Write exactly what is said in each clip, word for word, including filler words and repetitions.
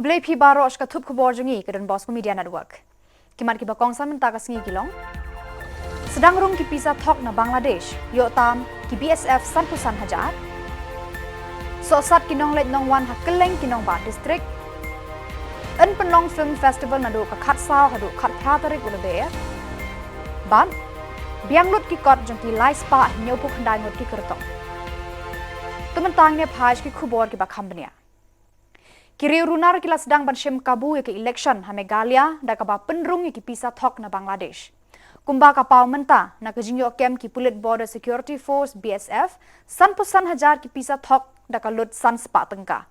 Khublei phi baroh sha ka thup khubor jong ngi ka Don Bosco Media Network. Ki mat kiba kongsan mynta ka sngi ki long: Sdang rung ki pisa thok na Bangladesh, ïoh tam ki B S F sanphew san hajar. Sohsat ki nongleit nongwan ha kylleng ki nongbah district. Yn pynlong film festival naduh ka khatsaw haduh khatphra tarik u Lber. Bad biang lut ki kot jong ki laispah hynñiewphew khyndai ngut ki kyrtong. To mynta ngin ïa phai sha ki khubor kiba kham bniah. Ki riew runar ki la sdang ban shim kabu ïa ka election ha Meghalaya da kaba pynrung ïa ki pisa thok na Bangladesh. Kumba ka paw mynta, na ka jingïoh kem ki pulit Border Security Force, B S F, sanphew san hajar ki pisa thok da ka lut san spah tyngka.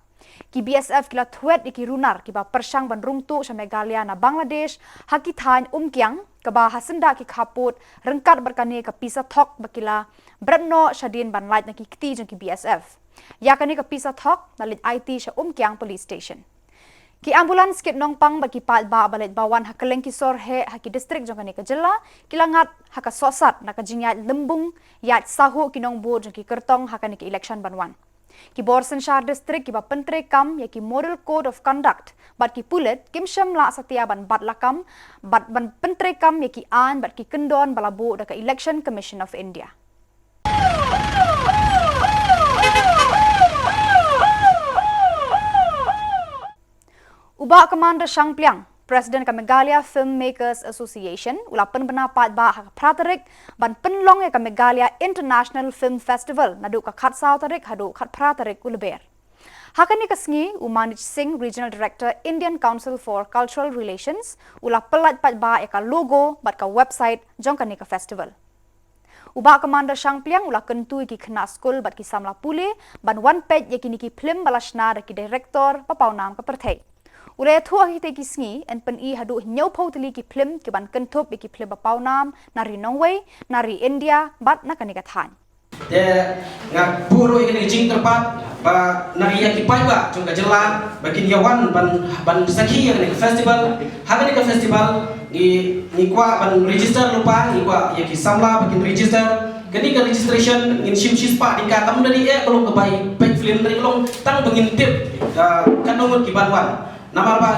Ki B S F ki la thwet ïa ki runar kiba pyrshang ban rung tuh sha Meghalaya na Bangladesh ha ki thaiñ Umkiang, kaba ha syndah ki khappud ryngkat bad kane ka pisa thok ba ki la bret noh shadien ban lait na ki kti jong ki B S F. Ïa kane ka pisa thok la leit aiti sha Umkiang Police Station. Ki ambulance kit nongpang bad ki paidbah ba leit ba wan ha kylleng ki sor heh ha ki district jong kane ka jylla ki la ngat ha ka sohsat na ka jingïaid lymbung, ïaid sahuh ki nongbud jong ki kyrtong ha kane ka election ban wan. Ki bor synshar district kiba pyntreikam ïa ki Model Code of Conduct bad ki pulit kim shym la satia ban bat lakam bad ban pyntreikam ïa ki aiñ bad ki kyndon ba la buh da ka Election Commission of India. U Bah Commander Shangpliang, President ka Meghalaya Filmmakers Association, u la pynbna paidbah ha ka phra tarik ban pynlong ïa ka Meghalaya International Film Festival naduh ka khatsaw tarik haduh khatphra tarik u Lber. Ha kane ka sngi, u Manoj Singh, Regional Director, Indian Council for Cultural Relations, u la pyllait paidbah ïa ka logo bad ka website jong kane ka festival. U Bah Commander Shangpliang u la kyntu ïa ki khynnah skul bad ki samla pule ban wan peit ïa kine ki phlim ba la shna da ki director ba pawnam ka pyrthei. U la ïathuh ha kitei ki sngi yn pyni haduh hynñiewphew tylli ki phlim kiban kynthup ïa ki phlim ba pawnam na ri Nongwei, na ri India bad na kane ka thaiñ. Te nga buh ruh ïa kane ka jingkyrpad ba na ïa ki paidbah jong ka jylla ba kin ïa wan ban, ban sakhi ïa kane ka festival. Ha kane ka festival ngi, ngi kwah ban register lypa, ngi kwah ïa ki samla ba kin register. Kane ka registration ngin shim shispah tyngka, kam da dei eh ka long kaba peit film, da dei ka long tang ba ngin tip, ah, katno ngut ki ban wan. Namar ba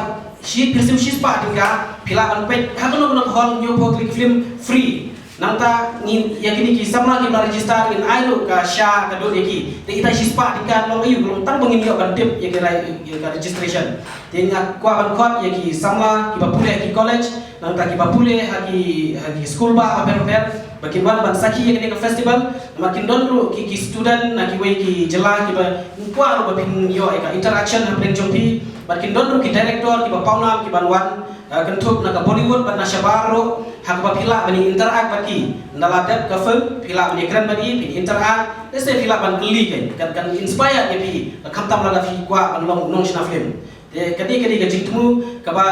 shi, phi shim shispah tyngka, phi lah ban peit ha kano kano ka hall, hynñiewphew tylli ki film free. Nangta ngin, ïa kine ki samla kiba la register ngin ai ruh ka sha ka dud ïa ki. Te ita shispah tyngka long aïu, long tang ba ngin ïoh ban tip ïa ka re-, ïa ka registration. Te nga kwah ban khot ïa ki samla kiba pule ha ki college, nangta kiba pule ha ki, ha ki skul bah bapher bapher, ba kin wan ban sakhi ïa kane ka festival. Namar kin don ruh ki, ki student na kiwei ki jylla kiba kwah ruh ba phin ïoh ïa ka interaction hapdeng jong phi. Bad kin don ruh ki director kiba pawnam kiban wan, eh, kynthup na ka Bollywood bad na shabar ruh, ha kaba phi lah ban ïa interact bad ki. Ynda la dep ka film, phi lah ban ïa kren bad ki, phin interact, lehse phi lah ban kylli, kan, kan, kan inspire ïa phi, khamtam lada phi kwah ban long nongshna film. Te ka dei, ka dei ka jingthmu kaba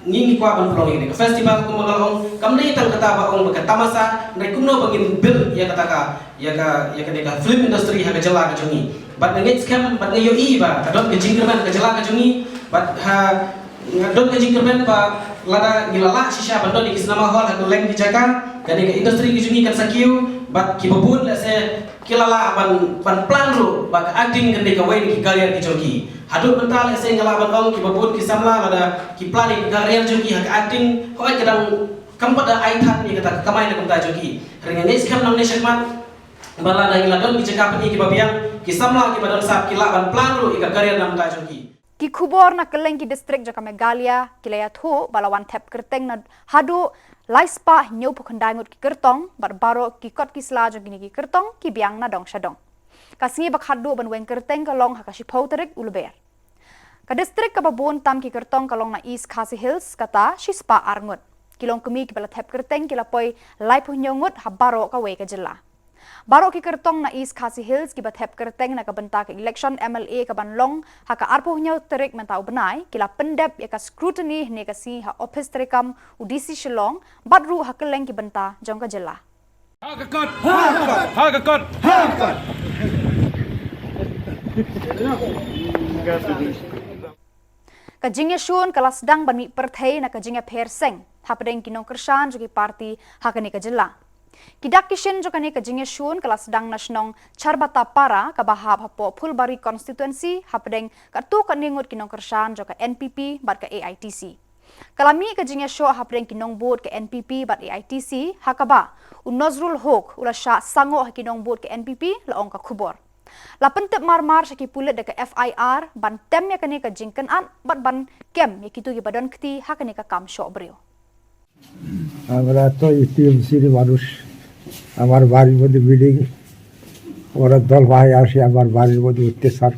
ngi, ngi kwah ban pynlong ïa kane ka festival, kumba nga la ong, kam dei tang kata ba ong ba ka tamasa, hynrei kumno ba ngin build ïa kata ka, ïa ka, ïa kane ka film industry ha ka jylla ka jong ngi. Bad nga ngeit skhem, bad nga ïohi ba ka don ka jingkyrmen ka jylla ka jong ngi, bad ha, nga don ka jingkyrmen ba lada ngi la lah shisha ban don ïa ki cinema hall ha kylleng ki jaka, kane ka industry ka jong ngi kan sa kiew, bad kiba bun lehse ki la lah ban, ban plan ruh ba ka acting kan dei kawei na ki career ki jong ki. Haduh mynta lehse nga lah ban ong kiba bun ki samla lada ki plan ïa ka career jong ki ha ka acting, hooid ka dang, kam pat da ai thad ïa kata ka kamai na ka bynta jong ki. Hynrei nga ngeit skhem nangne shakhmat ba lada ngi la don ki jaka pyni kiba biang, ki samla kiba don sap ki lah ban plan ruh ïa ka career na ka bynta jong ki. Ki khubor na kylleng ki district jong ka Meghalaya ki la ïathuh ba la wan thep kyrteng na haduh laispah hynñiewphew khyndai ngut ki kyrtong, bad baroh ki kot ki sla jong kine ki kyrtong ki biang na dong sha dong. Ka sngi ba khatduh ban weng kyrteng ka long ha ka shiphew tarik u Lber. Ka district kaba bun tam ki kyrtong ka long na East Khasi Hills, kata shispah ar ngut. Ki longkmie kiba la thep kyrteng ki la poi laiphew hynñiew ngut ha baroh kawei ka jylla. Baroh ki kyrtong na East Khasi Hills kiba thep kyrteng na ka bynta ka election M L A kaban long ha ka arphew hynñiew tarik mynta u bnai, ki la pyndep ïa ka scrutiny hynne ka sngi ha ophis treikam u D C Shillong, bad ruh ha kylleng ki bynta jong ka jylla. Ha ka kot! Ha ka kot! Ha ka kot! Ka jingïashun ka la sdang ban mih pyrthei na ka jingïapher seng hapdeng ki nongkyrshan jong ki party ha kane ka jylla. Ki dak ki shin jong kane ka jingïashun ka la sdang na shnong Charbata Para kaba hap hapoh Phulbari constituency hapdeng katto katne ngut ki nongkyrshan jong ka N P P bad ka A I T C. Ka la mih ka jingïashoh hapdeng ki nongbud ka N P P bad A I T C ha kaba u Nozrul Hok u la shah sangoh ha ki nongbud ka N P P, la ong ka khubor. La pyntip marmar sha ki pulit da ka F I R ban tem ïa kane ka jingkynad bad ban kem ïa kito kiba don kti ha kane ka kam shoh briew. আমরা তো টিএমসির মানুষ। আমার বাড়ির মধ্যে বিল্ডিং, ওরা দল ভাই আসে আমার বাড়ির মধ্যে অত্যাচার,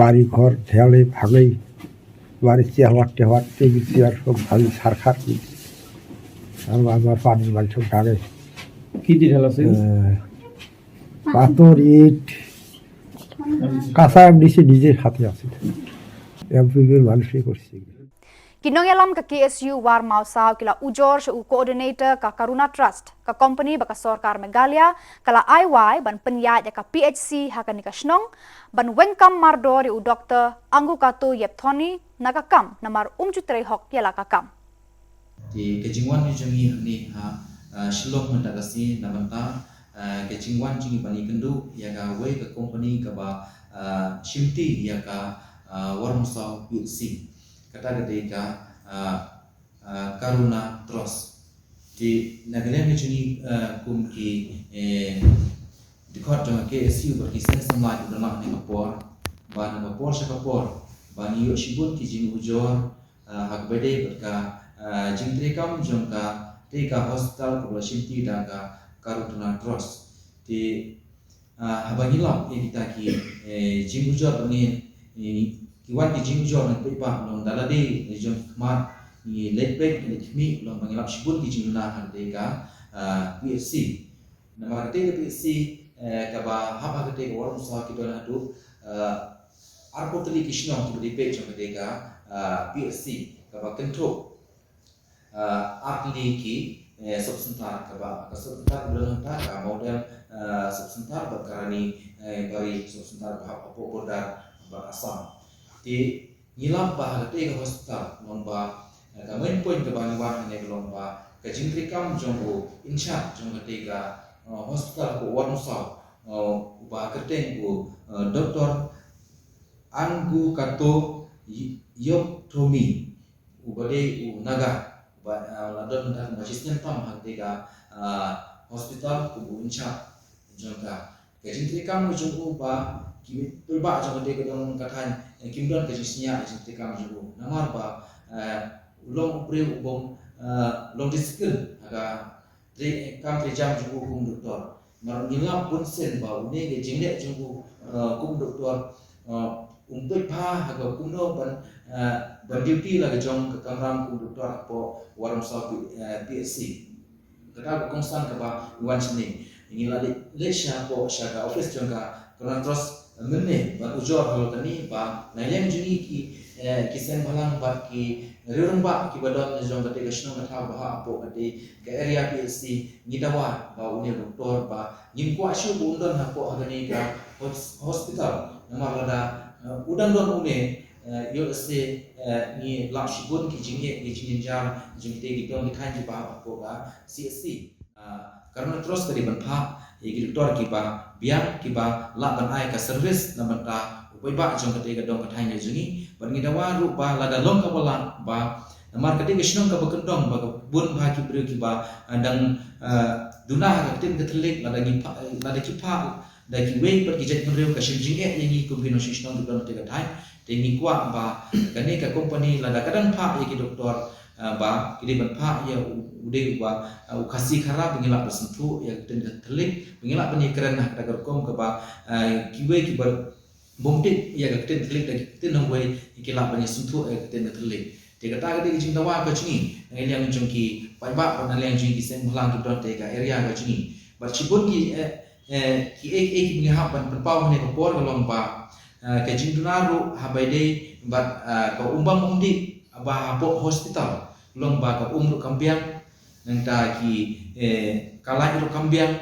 বাড়ি ঘর ঢেলে ভাঙে, বাড়ির চেহারা টেহারা, টেবিল চেয়ার সব ভাঙি ছারখার করেছে। আমার পানির মাল সব টানে। কি দিয়ে ঢালা ছিল? পাথর, ইট, কাঁচা এমডিসি নিজের হাতে আছে। এমপিপির মানুষই করছে। Ki nongïalam ka K S U War Mawsaw ki la ujor sha u coordinator ka Karuna Trust, ka company ba ka sorkar Meghalaya ka la ai wai ban pynïaid ïa ka P H C ha kane ka shnong, ban weng kam mardor ïa u doktor Angukato Yepthoni na ka kam namar um ju trei hok ïa la ka kam. Te ka jingwan jong ngi hangne ha Shillong mynta ka sngi na bynta ka jingwan jong ngi ban ïakynduh ïa kawei ka company kaba shimti ïa ka War Mawsaw P H C. Kata ka dei ka Karuna Trust. Te na ka liang ka jong ngi kum ki dkhot jong ka K S U bad ki seng samla kiba don lang ha kane ka por, ba na ka por sha ka por ba ngi ïoh shibun ki jingujor ha kaba ïadei bad ka jingtreikam jong ka, te ka hospital kaba la shimti da ka Karuna Trust. Te haba ngi lap ïa kita ki jingujor ba ngi, ki wan ki jingujor na ka paidbah, long da lade jong ki khmat ngi leit beit, ngi leit khmih, long ba ngi lap shibun ki jingduna ha kata ka P H C. Namar kata ka P H C kaba hap ha kata ka War Mawsaw ki don haduh arphew tylli ki shnong kiba dei peit jong kata ka P H C kaba kynthup ar tylli ki sub center, kaba ka sub center kaba don hangta ka Model sub center bad ka Rani Bari sub center ba hap hapoh border bad Assam. Te ngi lap ba ha kata ka hospital, long ba ka main point kaba ngi wan hangne ka long ba ka jingtreikam jong u in charge jong kata ka hospital hapoh War Mawsaw, uba kyrteng u Doktor Angukato Yepthoni, uba dei u Naga, uba la don da kumba shisnem tam ha kata ka hospital kum u in charge jong ka. Ka jingtreikam jong u ba ki paidbah jong kata ka dong ka thaiñ kim don ka jingsngew ka jingtreikam jong u, namar ba u long u briew u bym long discipline ha ka kam treikam jong u kum doktor. Namar ngi lap bun sien ba une ka jingleh jong u kum doktor um peit bha ha ka kumno ban, ban duty la ka jong ka kamram kum doktor hapoh War Mawsaw P H C. Kata ka kongsan kaba wan shane, ngi la leit sha hapoh sha ka office jong ka Karuna Trust mynne ban ujor halor kane ba na liang jong ngi ki, ki seng bhalang bad ki riew rangbah kiba don jong kata ka shnong ka thaw ba hap hapoh kata ka area P H C, ngi dawa ba une u doktor ba ngim kwah shuh ba un don hapoh ha kane ka hospital, namar lada u dang don une, ïoh lehse ngi lap shibun ki jingeh ki jingjynjar jong kita ki dong ki thaiñ kiba hap hapoh ka C H C. Karuna Trust ka dei ban phah ïa ki doktor kiba biang, kiba lah ban ai ka service na bynta u paidbah jong kata ka dong ka thaiñ ka jong ngi. Bad ngi dawa ruh ba lada long kaba lah ba namar kata ka shnong kaba kyndong ba ka bun bha ki briew kiba dang duna ha ka ktien ka thylliej, lada ngi phah, lada ki phah da kiwei pat ki jaitbynriew ka shim jingeh ïa ngi kum ki nongshong shnong kiba don ha kata ka thaiñ. Te ngi kwah ba kane ka company lada ka dang phah ïa ki doktor ba ki dei ban phah ïa u dei uba u Khasi Khara ba ngi lah ban sngewthuh ïa ka ktien ka thylliej, ba ngi lah ban ïakren ha kata ka rukom kaba kiwei kiba bym tip ïa ka ktien ka thylliej da ki ktien nongwei ki lah ban ïasngewthuh ïa ka ktien ka thylliej. Te kata ka dei ka jingdawa ka jong ngi na liang jong ki paidbah bad na liang jong ki seng bhalang kiba don ha kata ka area ka jong ngi. Bad shibun ki, eh, eh, kiei kiei kiba ngi hap ban pynpaw ha kane ka por ka long ba, eh, ka jingduna ruh haba ïadei bad, eh, ka umbam umdih ba hapoh hospital, long ba ka um ruh kam biang, nangta ki, eh, ka light ruh kam biang,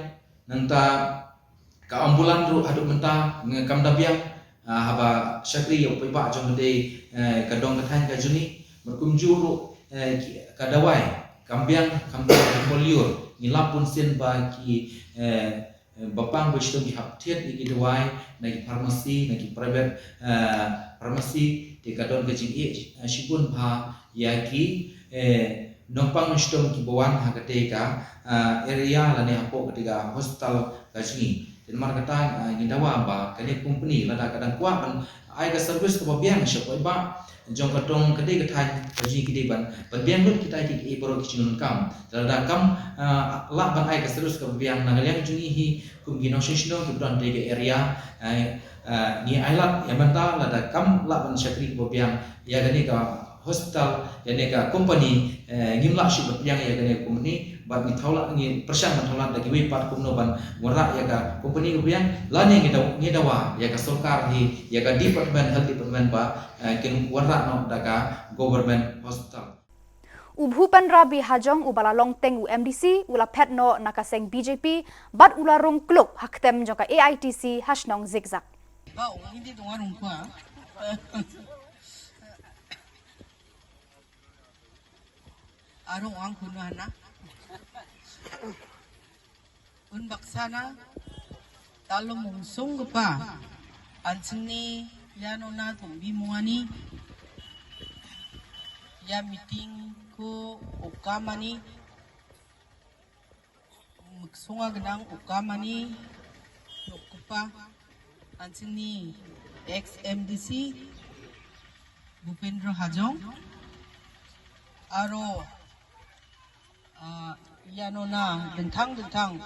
nangta ka ambulan ruh haduh mynta kam da biang, ah, haba shakri ïa u paidbah jong kata, eh, ka dong ka thaiñ ka jong ngi, bad kumjuh ruh, eh, ki, ka dawai, Kam biang, kam biang ki kolyur, ngi lap bun sien ba ki, eh, eh, ba pang ba shitom ki hap thied ïa ki dawai na ki pharmacy, na ki private, eh, pharmacy, te ka don ka jingïeit, eh, shibun bha ïa ki, eh, nongpang nongshiteng ki ba wan ha kata ka, eh, area lane hapoh kata ka hospital ka jong ngi. Te namar kata, eh, ngi dawa ba kane company lada ka dang kwah ban ai ka service kaba biang sha paidbah jong ka dong ka dei ka thaiñ ka jong ngi, ki dei ban, ban biang lut kita ki, ki baroh ki jingdonkam. Lada kam, ah, lah ban ai ka service kaba biang na ka liang jong ngi hi kum ki nongshong shnong kiba don ha ka area, eh, ah, ngi ai lad ïa mynta, lada kam lah ban shakri kaba biang ïa kane ka hospital, ïa kane ka company, eh, ngim lah shuh ban pdiang ïa kane ka company, bad ngi thaw lad, ngi pyrshang ban thaw lad da kiwei pat kumno ban wanrah ïa ka company kaba biang, lane ngi daw-, ngi dawa ïa ka sorkar hi, ïa ka department, health department ba, eh, kin wanrah noh da ka government hospital. U Bhupen Rabi Hajong uba la long teng u M D C u la phet noh na ka seng B J P bad u la rung kluk ha ktem jong ka A I T C ha shnong Zikzak. Ba ong hindi dong arung kwa. Arung ang kuno hana. Un baksa na talom ungsung kpa. Ansini ïa nona tumbi muani. Ïa meeting ko okamani. Muksunga gnang okamani. Nuk kpa. Ansini ex M D C Bhupendra Hajong. Aro Ah, ïa nona dengthang dengthang.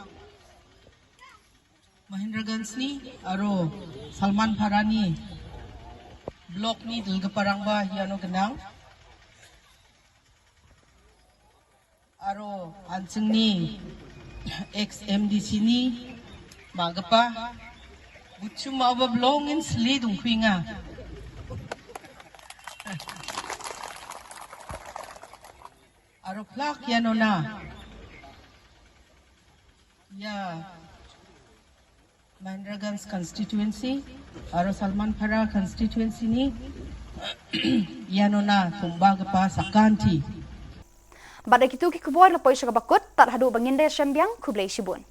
Mahendraganj ni, aro Salmanpara ni. Block ni dulga parang ba ïa no gnang. Aro ansing ni ex M D C ni ma gapa. Buchu ma ba blong in sli dung kuinga. Aro plak ïa nona. Ïa Mahendraganj constituency, aro Salmanpara constituency ni, ïa nona tumba kpa sakanti. Bad da kitu ki khubor la poi sha kaba kut, tad haduh ba ngin da shembiang, khublei shibun.